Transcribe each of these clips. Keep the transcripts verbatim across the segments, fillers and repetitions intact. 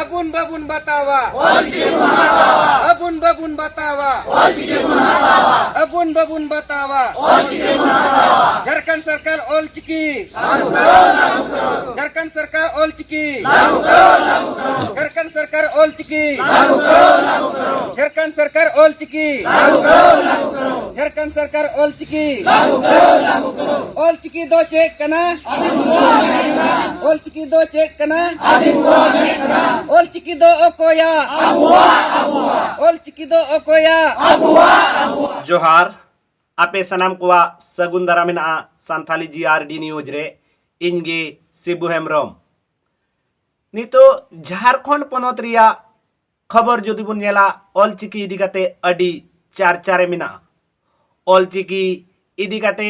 ᱟᱵᱩᱱ ᱵᱟᱵᱩᱱ ᱵᱟᱛᱟᱣᱟ᱾ ᱟᱵᱩᱱ ᱵᱟᱵᱩᱱ ᱵᱟᱛᱟᱣᱟ᱾ ᱟᱵᱩᱱ ᱵᱟᱵᱩᱱ ᱵᱟᱛᱟᱣᱟ᱾ ᱡᱷᱟᱲᱠᱷᱚᱸᱰ ᱥᱚᱨᱠᱟᱨ ᱚᱞ ᱪᱤᱠᱤ᱾ ᱡᱷᱟᱲᱠᱷᱚᱸᱰ ᱥᱚᱨᱠᱟᱨ ᱚᱞ ᱪᱤᱠᱤ᱾ ᱡᱷᱟᱲᱠᱷᱚᱸᱰ ᱥᱚᱨᱠᱟᱨ ᱚᱞ ᱪᱤᱠᱤ᱾ ᱡᱷᱟᱲᱠᱷᱚᱸᱰ ᱥᱚᱨᱠᱟᱨ ᱚᱞ ᱪᱤᱠᱤ᱾ ᱡᱷᱟᱲᱠᱷᱚᱸᱰ ᱥᱚᱨᱠᱟᱨ ᱚᱞ ᱪᱤᱠᱤ᱾ ᱚᱞ ᱪᱤᱠᱤ ᱫᱚ ᱪᱮᱫ ᱠᱟᱱᱟ? ᱚᱞ ᱪᱤᱠᱤ ᱫᱚ ᱪᱮᱫ ᱠᱟᱱᱟ? ᱚᱞ ᱪᱤᱠᱤ ᱫᱚ ᱚᱠᱚᱭᱟ? ᱚᱞ ᱪᱤᱠᱤ ᱫᱚ ᱚᱠᱚᱭᱟ? ᱡᱚᱦᱟᱨ᱾ ᱟᱯᱮ ᱥᱟᱱᱟᱢ ᱠᱚᱣᱟᱜ ᱥᱟᱹᱜᱩᱱ ᱫᱟᱨᱟᱢ ᱢᱮᱱᱟᱜᱼᱟ ᱥᱟᱱᱛᱷᱟᱞᱤ ᱡᱤ ᱟᱨ ᱰᱤ ᱱᱤᱭᱩᱡᱽ ᱨᱮ᱾ ᱤᱧ ᱜᱮ ᱥᱤᱵᱩ ᱦᱮᱢᱵᱨᱚᱢ᱾ ᱱᱤᱛᱚᱜ ᱡᱷᱟᱲᱠᱷᱚᱸᱰ ᱯᱚᱱᱚᱛ ᱨᱮᱭᱟᱜ ᱠᱷᱚᱵᱚᱨ ᱡᱩᱫᱤ ᱵᱚᱱ ᱧᱮᱞᱟ, ᱚᱞ ᱪᱤᱠᱤ ᱤᱫᱤ ᱠᱟᱛᱮ ᱟᱹᱰᱤ ᱪᱟᱨᱪᱟ ᱨᱮ ᱢᱮᱱᱟᱜᱼᱟ᱾ ᱚᱞ ᱪᱤᱠᱤ ᱤᱫᱤ ᱠᱟᱛᱮ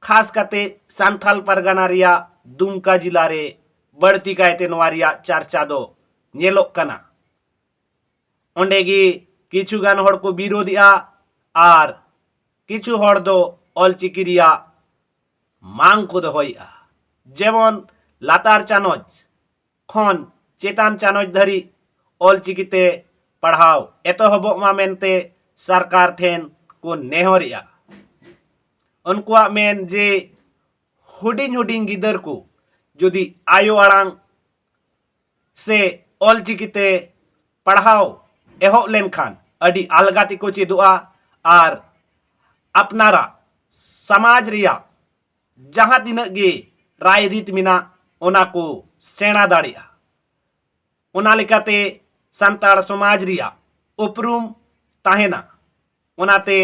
ᱠᱷᱟᱥ ᱠᱟᱛᱮ ᱥᱟᱱᱛᱷᱟᱞ ᱯᱟᱨᱜᱟᱱᱟ ᱨᱮᱭᱟᱜ ᱫᱩᱢᱠᱟ ᱡᱤᱞᱟ ᱨᱮ ᱵᱟᱹᱲᱛᱤ ᱠᱟᱭᱛᱮ ᱱᱚᱣᱟ ᱨᱮᱭᱟᱜ ᱪᱟᱨᱪᱟ ᱫᱚ ᱧᱮᱞᱚᱜ ᱠᱟᱱᱟ᱾ ᱚᱸᱰᱮ ᱜᱮ ᱠᱤᱪᱷᱩ ᱜᱟᱱ ᱦᱚᱲ ᱠᱚ ᱵᱤᱨᱳᱫᱮᱜᱼᱟ ᱟᱨ ᱠᱤᱪᱷᱩ ᱦᱚᱲ ᱫᱚ ᱚᱞ ᱪᱤᱠᱤ ᱨᱮᱭᱟᱜ ᱢᱟᱝ ᱠᱚ ᱫᱚᱦᱚᱭᱮᱫᱼᱟ᱾ ᱡᱮᱢᱚᱱ ᱞᱟᱛᱟᱨ ᱪᱟᱱᱚᱪ ᱠᱷᱚᱱ ᱪᱮᱛᱟᱱ ᱪᱟᱱᱚᱪ ᱫᱷᱟᱹᱨᱤᱡ ᱚᱞ ᱪᱤᱠᱤ ᱛᱮ ᱯᱟᱲᱦᱟᱣ ᱮᱛᱚᱦᱚᱵᱚᱜ ᱢᱟ ᱢᱮᱱᱛᱮ ᱥᱚᱨᱠᱟᱨ ᱴᱷᱮᱱ ᱠᱚ ᱱᱮᱦᱚᱨᱮᱜᱼᱟ᱾ ᱩᱱᱠᱩᱣᱟᱜ ᱢᱮᱱ ᱡᱮ ᱦᱩᱰᱤᱧ ᱦᱩᱰᱤᱧ ᱜᱤᱫᱟᱹᱨ ᱠᱚ ᱡᱩᱫᱤ ᱟᱭᱳ ᱟᱲᱟᱝ ᱥᱮ ᱚᱞ ᱪᱤᱠᱤ ᱛᱮ ᱯᱟᱲᱦᱟᱣ ᱮᱦᱚᱵ ᱞᱮᱱᱠᱷᱟᱱ ᱟᱹᱰᱤ ᱟᱞᱜᱟ ᱛᱮᱠᱚ ᱪᱮᱫᱚᱜᱼᱟ ᱟᱨ ᱟᱯᱱᱟᱨᱟᱜ ᱥᱚᱢᱟᱡᱽ ᱨᱮᱭᱟᱜ ᱡᱟᱦᱟᱸ ᱛᱤᱱᱟᱹᱜ ᱜᱮ ᱨᱟᱭᱨᱤᱛ ᱢᱮᱱᱟᱜ, ᱚᱱᱟ ᱠᱚ ᱥᱮᱬᱟ ᱫᱟᱲᱮᱭᱟᱜᱼᱟ᱾ ᱚᱱᱟ ᱞᱮᱠᱟᱛᱮ ᱥᱟᱱᱛᱟᱲ ᱥᱚᱢᱟᱡᱽ ᱨᱮᱭᱟᱜ ᱩᱯᱨᱩᱢ ᱛᱟᱦᱮᱱᱟ᱾ ᱚᱱᱟᱛᱮ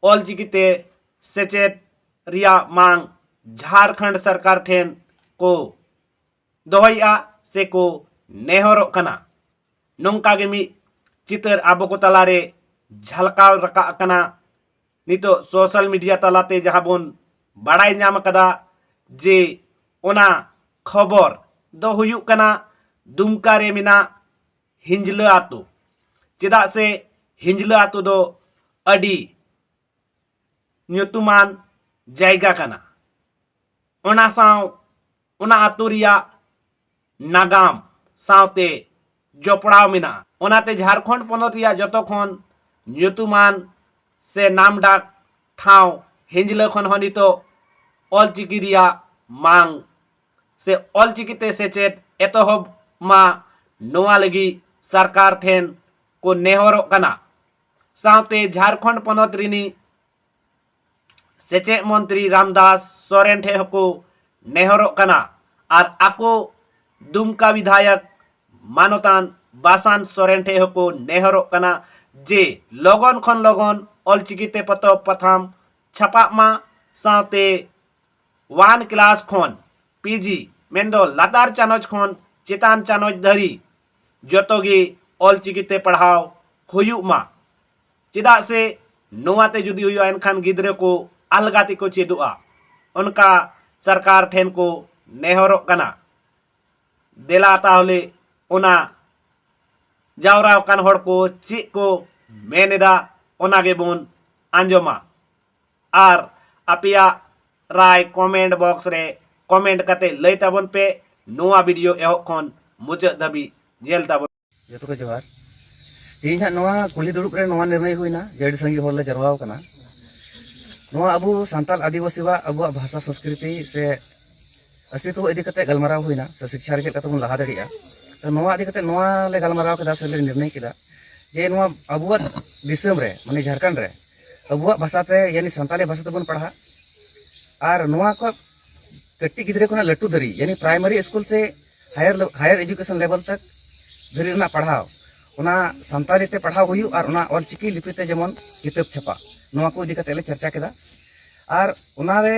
ᱚᱞ ᱪᱤᱠᱤ ᱛᱮ ᱥᱮᱪᱮᱫ ᱨᱮᱭᱟᱜ ᱢᱟᱝ ᱡᱷᱟᱲᱠᱷᱚᱸᱰ ᱥᱚᱨᱠᱟᱨ ᱴᱷᱮᱱ ᱠᱚ ᱫᱚᱦᱚᱭᱮᱫᱼᱟ ᱥᱮ ᱠᱚ ᱱᱮᱦᱚᱨᱚᱜ ᱠᱟᱱᱟ᱾ ᱱᱚᱝᱠᱟ ᱜᱮ ᱢᱤᱫ ᱪᱤᱛᱟᱹᱨ ᱟᱵᱚ ᱠᱚ ᱛᱟᱞᱟᱨᱮ ᱡᱷᱟᱞᱠᱟᱣ ᱨᱟᱠᱟᱵ ᱟᱠᱟᱱᱟ᱾ ᱱᱤᱛᱚᱜ ᱥᱳᱥᱟᱞ ᱢᱤᱰᱤᱭᱟ ᱛᱟᱞᱟᱛᱮ ᱡᱟᱦᱟᱸ ᱵᱚᱱ ᱵᱟᱲᱟᱭ ᱧᱟᱢ ᱟᱠᱟᱫᱟ ᱡᱮ ᱚᱱᱟ ᱠᱷᱚᱵᱚᱨ ᱫᱚ ᱦᱩᱭᱩᱜ ᱠᱟᱱᱟ ᱫᱩᱢᱠᱟ ᱨᱮ ᱢᱮᱱᱟᱜ ᱦᱤᱸᱡᱽᱞᱟᱹ ᱟᱛᱳ᱾ ᱪᱮᱫᱟᱜ ᱥᱮ ᱦᱤᱸᱡᱽᱞᱟᱹ ᱟᱛᱳ ᱫᱚ ᱟᱹᱰᱤ ᱧᱩᱛᱩᱢᱟᱱ ᱡᱟᱭᱜᱟ ᱠᱟᱱᱟ᱾ ᱚᱱᱟ ᱥᱟᱶ ᱚᱱᱟ ᱟᱛᱳ ᱨᱮᱭᱟᱜ ᱱᱟᱜᱟᱢ ᱥᱟᱶᱛᱮ ᱡᱚᱯᱲᱟᱣ ᱢᱮᱱᱟᱜᱼᱟ᱾ ᱚᱱᱟᱛᱮ ᱡᱷᱟᱲᱠᱷᱚᱸᱰ ᱯᱚᱱᱚᱛ ᱨᱮᱭᱟᱜ ᱡᱚᱛᱚ ᱠᱷᱚᱱ ᱧᱩᱛᱩᱢᱟᱱ ᱥᱮ ᱱᱟᱢᱰᱟᱠ ᱴᱷᱟᱶ ᱦᱤᱸᱡᱽᱞᱟᱹ ᱠᱷᱚᱱ ᱦᱚᱸ ᱱᱤᱛᱚᱜ ᱚᱞᱪᱤᱠᱤ ᱨᱮᱭᱟᱜ ᱢᱟᱝ ᱥᱮ ᱚᱞᱪᱤᱠᱤ ᱛᱮ ᱥᱮᱪᱮᱫ ᱮᱛᱚᱦᱚᱵ ᱢᱟ, ᱱᱚᱣᱟ ᱞᱟᱹᱜᱤᱫ ᱥᱚᱨᱠᱟᱨ ᱴᱷᱮᱱ ᱠᱚ ᱱᱮᱦᱚᱨᱚᱜ ᱠᱟᱱᱟ᱾ ᱥᱟᱶᱛᱮ ᱡᱷᱟᱲᱠᱷᱚᱸᱰ ᱯᱚᱱᱚᱛ ᱨᱤᱱᱤᱡ ᱥᱮᱪᱮᱫ ᱢᱚᱱᱛᱨᱤ ᱨᱟᱢᱫᱟᱥ ᱥᱚᱨᱮᱱ ᱴᱷᱮᱱ ᱦᱚᱸᱠᱚ ᱱᱮᱦᱚᱨᱚᱜ ᱠᱟᱱᱟ ᱟᱨ ᱟᱠᱚ ᱫᱩᱢᱠᱟ ᱵᱤᱫᱷᱟᱭᱚᱠ ᱢᱟᱱᱚᱛᱟᱱ ᱵᱟᱥᱟᱱᱛ ᱥᱚᱨᱮᱱ ᱴᱷᱮᱱ ᱦᱚᱸᱠᱚ ᱱᱮᱦᱚᱨᱚᱜ ᱠᱟᱱᱟ ᱡᱮ ᱞᱚᱜᱚᱱ ᱠᱷᱚᱱ ᱞᱚᱜᱚᱱ ᱚᱞᱪᱤᱠᱤ ᱛᱮ ᱯᱚᱛᱚᱵ ᱯᱟᱛᱷᱟᱢ ᱪᱷᱟᱯᱟᱜ ᱢᱟ, ᱥᱟᱶᱛᱮ ᱚᱣᱟᱱ ᱠᱞᱟᱥ ᱠᱷᱚᱱ ᱯᱤᱡᱤ, ᱢᱮᱱᱫᱚ ᱞᱟᱛᱟᱨ ᱪᱟᱱᱚᱪ ᱠᱷᱚᱱ ᱪᱮᱛᱟᱱ ᱪᱟᱱᱚᱪ ᱫᱷᱟᱹᱨᱤᱡ ᱡᱚᱛᱚ ᱜᱮ ᱚᱞᱪᱤᱠᱤ ᱛᱮ ᱯᱟᱲᱦᱟᱣ ᱦᱩᱭᱩᱜ ᱢᱟ᱾ ᱪᱮᱫᱟᱜ ᱥᱮ ᱱᱚᱣᱟ ᱛᱮ ᱡᱩᱫᱤ ᱦᱩᱭᱩᱜᱼᱟ, ᱮᱱᱠᱷᱟᱱ ᱜᱤᱫᱽᱨᱟᱹ ᱠᱚ ᱟᱞᱜᱟ ᱛᱮᱠᱚ ᱪᱮᱫᱚᱜᱼᱟ᱾ ᱚᱱᱠᱟ ᱥᱚᱨᱠᱟᱨ ᱴᱷᱮᱱ ᱠᱚ ᱱᱮᱦᱚᱨᱚᱜ ᱠᱟᱱᱟ᱾ ᱫᱮᱞᱟ ᱛᱟᱦᱚᱞᱮ ᱚᱱᱟ ᱡᱟᱣᱨᱟ ᱟᱠᱟᱱ ᱦᱚᱲ ᱠᱚ ᱪᱮᱫ ᱠᱚ ᱢᱮᱱ ᱮᱫᱟ, ᱚᱱᱟ ᱜᱮᱵᱚᱱ ᱟᱸᱡᱚᱢᱟ᱾ ᱟᱨ ᱟᱯᱮᱭᱟᱜ ᱨᱟᱭ ᱠᱚᱢᱮᱱᱴ ᱵᱚᱠᱥ ᱨᱮ ᱠᱚᱢᱮᱱᱴ ᱠᱟᱛᱮ ᱞᱟᱹᱭ ᱛᱟᱵᱚᱱ ᱯᱮ᱾ ᱱᱚᱣᱟ ᱵᱷᱤᱰᱤᱭᱳ ᱮᱦᱚᱵ ᱠᱷᱚᱱ ᱢᱩᱪᱟᱹᱫ ᱫᱷᱟᱹᱵᱤᱡ ᱧᱮᱞ ᱛᱟᱵᱚᱱ᱾ ᱡᱚᱛᱚ ᱠᱚ ᱡᱚᱦᱟᱨ᱾ ᱛᱮᱦᱮᱧ ᱦᱟᱸᱜ ᱱᱚᱣᱟ ᱠᱩᱞᱦᱤ ᱫᱩᱲᱩᱵ ᱨᱮ ᱱᱚᱣᱟ ᱱᱤᱨᱬᱚᱭ ᱦᱩᱭᱱᱟ ᱡᱮ ᱟᱹᱰᱤ ᱥᱟᱸᱜᱮ ᱦᱚᱲ ᱞᱮ ᱡᱟᱨᱣᱟ ᱟᱠᱟᱱᱟ᱾ ᱱᱚᱣᱟ ᱟᱵᱚ ᱥᱟᱱᱛᱟᱲ ᱟᱹᱫᱤᱵᱟᱹᱥᱤᱣᱟᱜ ᱟᱵᱚᱣᱟᱜ ᱵᱷᱟᱥᱟ ᱥᱚᱸᱥᱠᱨᱤᱛᱤ ᱥᱮ ᱚᱥᱛᱤᱛᱣᱚ ᱤᱫᱤ ᱠᱟᱛᱮ ᱜᱟᱞᱢᱟᱨᱟᱣ ᱦᱩᱭᱱᱟ, ᱥᱮ ᱥᱤᱠᱷᱟ ᱨᱮ ᱪᱮᱫ ᱞᱮᱠᱟ ᱛᱮᱵᱚᱱ ᱞᱟᱦᱟ ᱫᱟᱲᱮᱭᱟᱜᱼᱟ᱾ ᱛᱚ ᱱᱚᱣᱟ ᱤᱫᱤ ᱠᱟᱛᱮ ᱱᱚᱣᱟ ᱞᱮ ᱜᱟᱞᱢᱟᱨᱟᱣ ᱠᱮᱫᱟ ᱥᱮ ᱞᱮ ᱱᱤᱨᱬᱚᱭ ᱠᱮᱫᱟ ᱡᱮ ᱱᱚᱣᱟ ᱟᱵᱚᱣᱟᱜ ᱫᱤᱥᱚᱢ ᱨᱮ, ᱢᱟᱱᱮ ᱡᱷᱟᱲᱠᱷᱚᱸᱰ ᱨᱮ ᱟᱵᱚᱣᱟᱜ ᱵᱷᱟᱥᱟ ᱛᱮ, ᱭᱟᱱᱤ ᱥᱟᱱᱛᱟᱲᱤ ᱵᱷᱟᱥᱟ ᱛᱮᱵᱚᱱ ᱯᱟᱲᱦᱟᱜ᱾ ᱟᱨ ᱱᱚᱣᱟ ᱠᱚ ᱠᱟᱹᱴᱤᱡ ᱜᱤᱫᱽᱨᱟᱹ ᱠᱷᱚᱱᱟᱜ ᱞᱟᱹᱴᱩ ᱫᱷᱟᱹᱨᱤᱡ, ᱭᱟᱱᱤ ᱯᱨᱟᱭᱢᱟᱨᱤ ᱥᱠᱩᱞ ᱥᱮ ᱦᱟᱭᱟᱨ, ᱦᱟᱭᱟᱨ ᱮᱡᱩᱠᱮᱥᱚᱱ ᱞᱮᱵᱮᱞ ᱛᱚᱠ ᱫᱷᱟᱹᱨᱤᱡ ᱨᱮᱱᱟᱜ ᱯᱟᱲᱦᱟᱣ, ᱚᱱᱟ ᱥᱟᱱᱛᱟᱲᱤ ᱛᱮ ᱯᱟᱲᱦᱟᱣ ᱦᱩᱭᱩᱜ ᱟᱨ ᱚᱱᱟ ᱚᱞᱪᱤᱠᱤ ᱞᱤᱯᱤ ᱛᱮ ᱡᱮᱢᱚᱱ ᱠᱤᱛᱟᱹᱵ ᱪᱷᱟᱯᱟ, ᱱᱚᱣᱟ ᱠᱚ ᱤᱫᱤ ᱠᱟᱛᱮ ᱞᱮ ᱪᱟᱨᱪᱟ ᱠᱮᱫᱟ᱾ ᱟᱨ ᱚᱱᱟᱨᱮ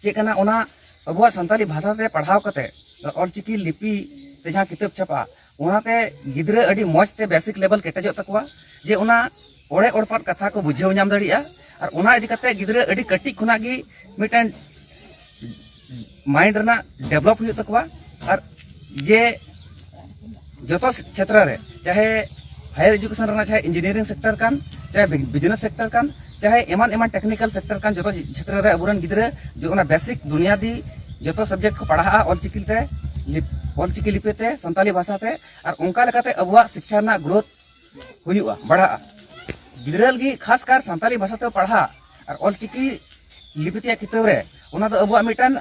ᱪᱮᱫ ᱠᱟᱱᱟ, ᱚᱱᱟ ᱟᱵᱚᱣᱟᱜ ᱥᱟᱱᱛᱟᱲᱤ ᱵᱷᱟᱥᱟ ᱛᱮ ᱯᱟᱲᱦᱟᱣ ᱠᱟᱛᱮ ᱚᱞᱪᱤᱠᱤ ᱞᱤᱯᱤ ᱛᱮ ᱡᱟᱦᱟᱸ ᱠᱤᱛᱟᱹᱵ ᱪᱷᱟᱯᱟ, ᱚᱱᱟᱛᱮ ᱜᱤᱫᱽᱨᱟᱹ ᱟᱹᱰᱤ ᱢᱚᱡᱽ ᱛᱮ ᱵᱮᱥᱤᱠ ᱞᱮᱵᱮᱞ ᱠᱮᱴᱮᱡᱚᱜ ᱛᱟᱠᱚᱣᱟ, ᱡᱮ ᱚᱱᱟ ᱚᱲᱮ ᱚᱲᱯᱟᱛ ᱠᱟᱛᱷᱟ ᱠᱚ ᱵᱩᱡᱷᱟᱹᱣ ᱧᱟᱢ ᱫᱟᱲᱮᱭᱟᱜᱼᱟ᱾ ᱟᱨ ᱚᱱᱟ ᱤᱫᱤ ᱠᱟᱛᱮ ᱜᱤᱫᱽᱨᱟᱹ ᱟᱹᱰᱤ ᱠᱟᱹᱴᱤᱡ ᱠᱷᱚᱱᱟᱜ ᱜᱮ ᱢᱤᱫᱴᱮᱱ ᱢᱟᱭᱤᱱᱰ ᱨᱮᱱᱟᱜ ᱰᱮᱵᱷᱞᱚᱯ ᱦᱩᱭᱩᱜ ᱛᱟᱠᱚᱣᱟ᱾ ᱟᱨ ᱡᱮ ᱡᱚᱛᱚ ᱠᱷᱮᱛᱨᱚ ᱨᱮ, ᱪᱟᱦᱮ ᱦᱟᱭᱟᱨ ᱮᱡᱩᱠᱮᱥᱚᱱ ᱨᱮᱱᱟᱜ, ᱪᱟᱦᱮ ᱤᱧᱡᱤᱱᱤᱭᱟᱨᱤᱝ ᱥᱮᱠᱴᱚᱨ ᱠᱟᱱ, ᱪᱟᱦᱮ ᱵᱤᱡᱽᱱᱮᱥ ᱥᱮᱠᱴᱚᱨ ᱠᱟᱱ, ᱪᱟᱦᱮ ᱮᱢᱟᱱ ᱮᱢᱟᱱ ᱴᱮᱠᱱᱤᱠᱟᱞ ᱥᱮᱠᱴᱚᱨ ᱠᱟᱱ, ᱡᱚᱛᱚ ᱠᱷᱮᱛᱨᱚ ᱨᱮ ᱟᱵᱚᱨᱮᱱ ᱜᱤᱫᱽᱨᱟᱹ ᱡᱚ-, ᱚᱱᱟ ᱵᱮᱥᱤᱠ ᱵᱩᱱᱤᱭᱟᱫᱤ ᱡᱚᱛᱚ ᱥᱟᱵᱡᱮᱠᱴ ᱠᱚ ᱯᱟᱲᱦᱟᱜᱼᱟ ᱚᱞᱪᱤᱠᱤ ᱛᱮ, ᱞᱤᱯ-, ᱚᱞᱪᱤᱠᱤ ᱞᱤᱯᱤ ᱛᱮ, ᱥᱟᱱᱛᱟᱞᱤ ᱵᱷᱟᱥᱟ ᱛᱮ, ᱟᱨ ᱚᱱᱠᱟ ᱞᱮᱠᱟᱛᱮ ᱟᱵᱚᱣᱟᱜ ᱥᱤᱠᱪᱷᱟ ᱨᱮᱱᱟᱜ ᱜᱨᱳᱛᱷ ᱦᱩᱭᱩᱜᱼᱟ, ᱵᱟᱲᱦᱟᱜᱼᱟ᱾ ᱜᱤᱫᱽᱨᱟᱹ ᱞᱟᱹᱜᱤᱫ ᱠᱷᱟᱥ ᱠᱟᱨ ᱥᱟᱱᱛᱟᱞᱤ ᱵᱷᱟᱥᱟ ᱛᱮ ᱯᱟᱲᱦᱟᱜ ᱟᱨ ᱚᱞᱪᱤᱠᱤ ᱞᱤᱯᱤ ᱛᱮᱭᱟᱜ ᱠᱤᱛᱟᱹᱵ ᱨᱮ, ᱚᱱᱟ ᱫᱚ ᱟᱵᱚᱣᱟᱜ ᱢᱤᱫᱴᱟᱝ,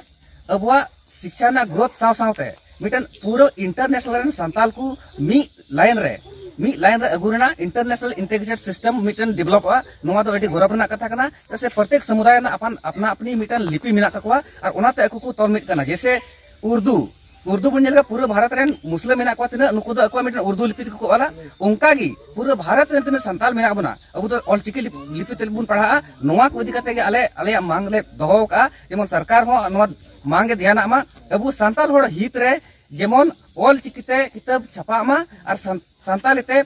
ᱟᱵᱚᱣᱟᱜ ᱥᱤᱠᱪᱷᱟ ᱨᱮᱱᱟᱜ ᱜᱨᱳᱛᱷ ᱥᱟᱶ ᱥᱟᱶᱛᱮ ᱢᱤᱫᱴᱟᱝ ᱯᱩᱨᱟᱹ ᱤᱱᱴᱟᱨᱱᱮᱥᱱᱟᱞ ᱨᱮᱱ ᱥᱟᱱᱛᱟᱞ ᱠᱚ ᱢᱤᱫ ᱞᱟᱭᱤᱱ ᱨᱮ, ᱢᱤᱫ ᱞᱟᱭᱤᱱ ᱨᱮ ᱟᱹᱜᱩ ᱨᱮᱱᱟᱜ, ᱤᱱᱴᱟᱨᱱᱮᱥᱱᱟᱞ ᱤᱱᱴᱤᱜᱨᱮᱴᱮᱰ ᱥᱤᱥᱴᱮᱢ ᱢᱤᱫᱴᱮᱱ ᱰᱮᱵᱷᱞᱚᱯᱚᱜᱼᱟ᱾ ᱱᱚᱣᱟ ᱫᱚ ᱟᱹᱰᱤ ᱜᱚᱨᱚᱵᱽ ᱨᱮᱱᱟᱜ ᱠᱟᱛᱷᱟ ᱠᱟᱱᱟ᱾ ᱪᱮᱫᱟᱜ ᱥᱮ ᱯᱨᱚᱛᱮᱠ ᱥᱚᱢᱩᱫᱟᱭ ᱨᱮᱱᱟᱜ ᱟᱯᱟᱱ, ᱟᱯᱱᱟ ᱟᱯᱱᱤ ᱢᱤᱫᱴᱟᱝ ᱞᱤᱯᱤ ᱢᱮᱱᱟᱜ ᱛᱟᱠᱚᱣᱟ, ᱟᱨ ᱚᱱᱟᱛᱮ ᱟᱠᱚ ᱠᱚ ᱛᱚᱞ ᱢᱤᱫ ᱠᱟᱱᱟ᱾ ᱡᱮᱭᱥᱮ ᱩᱨᱫᱩ, ᱩᱨᱫᱩ ᱵᱚᱱ ᱧᱮᱞ ᱞᱮᱠᱷᱟᱱ ᱯᱩᱨᱟᱹ ᱵᱷᱟᱨᱚᱛ ᱨᱮᱱ ᱢᱩᱥᱞᱟᱹ ᱢᱮᱱᱟᱜ ᱠᱚᱣᱟ ᱛᱤᱱᱟᱹᱜ, ᱱᱩᱠᱩ ᱫᱚ ᱟᱠᱚᱣᱟᱜ ᱢᱤᱫᱴᱮᱱ ᱩᱨᱫᱩ ᱞᱤᱯᱤ ᱛᱮᱠᱚ ᱚᱞᱟ᱾ ᱚᱱᱠᱟ ᱜᱮ ᱯᱩᱨᱟᱹ ᱵᱷᱟᱨᱚᱛ ᱨᱮᱱ ᱛᱤᱱᱟᱹᱜ ᱥᱟᱱᱛᱟᱞ ᱢᱮᱱᱟᱜ ᱵᱚᱱᱟ, ᱟᱵᱚ ᱫᱚ ᱚᱞᱪᱤᱠᱤ ᱞᱤᱯ-, ᱞᱤᱯᱤ ᱛᱮᱵᱚᱱ ᱯᱟᱲᱦᱟᱜᱼᱟ᱾ ᱱᱚᱣᱟ ᱠᱚ ᱤᱫᱤ ᱠᱟᱛᱮ ᱜᱮ ᱟᱞᱮ ᱟᱞᱮᱭᱟᱜ ᱢᱟᱝ ᱞᱮ ᱫᱚᱦᱚ ᱟᱠᱟᱫᱼᱟ, ᱡᱮᱢᱚᱱ ᱥᱚᱨᱠᱟᱨ ᱦᱚᱸ ᱱᱚᱣᱟ ᱢᱟᱝ ᱮ ᱫᱷᱮᱭᱟᱱᱟᱜ ᱢᱟ, ᱟᱵᱚ ᱥᱟᱱᱛᱟᱞ ᱦᱚᱲ ᱦᱤᱛ ᱨᱮ ᱡᱮᱢᱚᱱ ᱚᱞᱪᱤᱠᱤ ᱛᱮ ᱠᱤᱛᱟᱹᱵ ᱪᱷᱟᱯᱟᱜ ᱢᱟ ᱟᱨ ᱥᱟᱱ-, ᱥᱟᱱᱛᱟᱞᱤ ᱛᱮ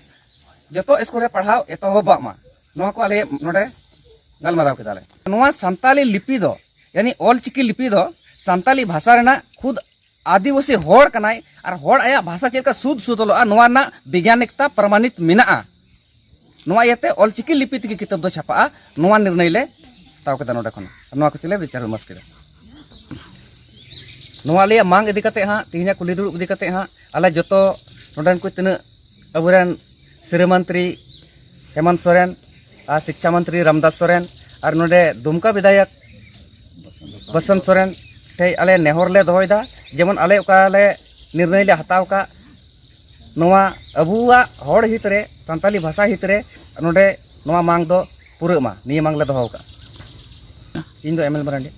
ᱡᱚᱛᱚ ᱥᱠᱩᱞ ᱨᱮ ᱯᱟᱲᱦᱟᱣ ᱮᱛᱚᱦᱚᱵᱟᱜ ᱢᱟ᱾ ᱱᱚᱣᱟ ᱠᱚ ᱟᱞᱮ ᱱᱚᱰᱮ ᱜᱟᱞᱢᱟᱨᱟᱣ ᱠᱮᱫᱟ ᱞᱮ᱾ ᱱᱚᱣᱟ ᱥᱟᱱᱛᱟᱞᱤ ᱞᱤᱯᱤ ᱫᱚ, ᱭᱟᱱᱤ ᱚᱞᱪᱤᱠᱤ ᱞᱤᱯᱤ ᱫᱚ ᱥᱟᱱᱛᱟᱞᱤ ᱵᱷᱟᱥᱟ ᱨᱮᱱᱟᱜ ᱠᱷᱩᱫ ᱟᱹᱫᱤᱵᱟᱹᱥᱤ ᱦᱚᱲ ᱠᱟᱱᱟᱭ ᱟᱨ ᱦᱚᱲ ᱟᱭᱟᱜ ᱵᱷᱟᱥᱟ ᱪᱮᱫ ᱞᱮᱠᱟ ᱥᱩᱫ ᱥᱩᱫ ᱚᱞᱚᱜᱼᱟ, ᱱᱚᱣᱟ ᱨᱮᱱᱟᱜ ᱵᱤᱜᱽᱜᱟᱱᱤᱠᱛᱟ ᱯᱨᱟᱢᱟᱱᱤᱛ ᱢᱮᱱᱟᱜᱼᱟ᱾ ᱱᱚᱣᱟ ᱤᱭᱟᱹᱛᱮ ᱚᱞᱪᱤᱠᱤ ᱞᱤᱯᱤ ᱛᱮᱜᱮ ᱠᱤᱛᱟᱹᱵ ᱫᱚ ᱪᱷᱟᱯᱟᱜᱼᱟ, ᱱᱚᱣᱟ ᱱᱤᱨᱬᱚᱭ ᱞᱮ ᱦᱟᱛᱟᱣ ᱠᱮᱫᱟ ᱱᱚᱰᱮ ᱠᱷᱚᱱ᱾ ᱱᱚᱣᱟ ᱠᱚ ᱪᱮᱫ ᱞᱮ ᱵᱤᱪᱟᱨ ᱵᱤᱢᱟᱥ ᱠᱮᱫᱟ᱾ ᱱᱚᱣᱟ ᱟᱞᱮᱭᱟᱜ ᱢᱟᱝ ᱤᱫᱤ ᱠᱟᱛᱮ ᱦᱟᱸᱜ, ᱛᱮᱦᱮᱧᱟᱜ ᱠᱩᱞᱦᱤ ᱫᱩᱲᱩᱵ ᱤᱫᱤ ᱠᱟᱛᱮ ᱦᱟᱸᱜ, ᱟᱞᱮ ᱡᱚᱛᱚ ᱱᱚᱰᱮᱱ ᱠᱚ ᱛᱤᱱᱟᱹᱜ ᱟᱵᱚᱨᱮᱱ ᱥᱤᱨᱟᱹ ᱢᱚᱱᱛᱨᱤ ᱦᱮᱢᱚᱱᱛ ᱥᱚᱨᱮᱱ ᱟᱨ ᱥᱤᱠᱪᱷᱟ ᱢᱚᱱᱛᱨᱤ ᱨᱟᱢᱫᱟᱥ ᱥᱚᱨᱮᱱ ᱟᱨ ᱱᱚᱰᱮ ᱫᱩᱢᱠᱟ ᱵᱤᱫᱷᱟᱭᱚᱠ ᱵᱚᱥᱚᱱᱛ ᱥᱚᱨᱮᱱ ᱴᱷᱮᱱ ᱟᱞᱮ ᱱᱮᱦᱚᱨ ᱞᱮ ᱫᱚᱦᱚᱭᱮᱫᱟ, ᱡᱮᱢᱚᱱ ᱟᱞᱮ ᱚᱠᱟ ᱞᱮ ᱱᱤᱨᱬᱚᱭ ᱞᱮ ᱦᱟᱛᱟᱣ ᱠᱟᱜ, ᱱᱚᱣᱟ ᱟᱵᱚᱣᱟᱜ ᱦᱚᱲ ᱦᱤᱛ ᱨᱮ, ᱥᱟᱱᱛᱟᱞᱤ ᱵᱷᱟᱥᱟ ᱦᱤᱛ ᱨᱮ ᱱᱚᱰᱮ ᱱᱚᱣᱟ ᱢᱟᱝ ᱫᱚ ᱯᱩᱨᱟᱹᱜ ᱢᱟ, ᱱᱤᱭᱟᱹ ᱢᱟᱝ ᱞᱮ ᱫᱚᱦᱚ ᱟᱠᱟᱫ᱾ ᱤᱧ ᱫᱚ ᱮᱢ ᱮᱞ ᱢᱟᱨᱟᱱᱰᱤ᱾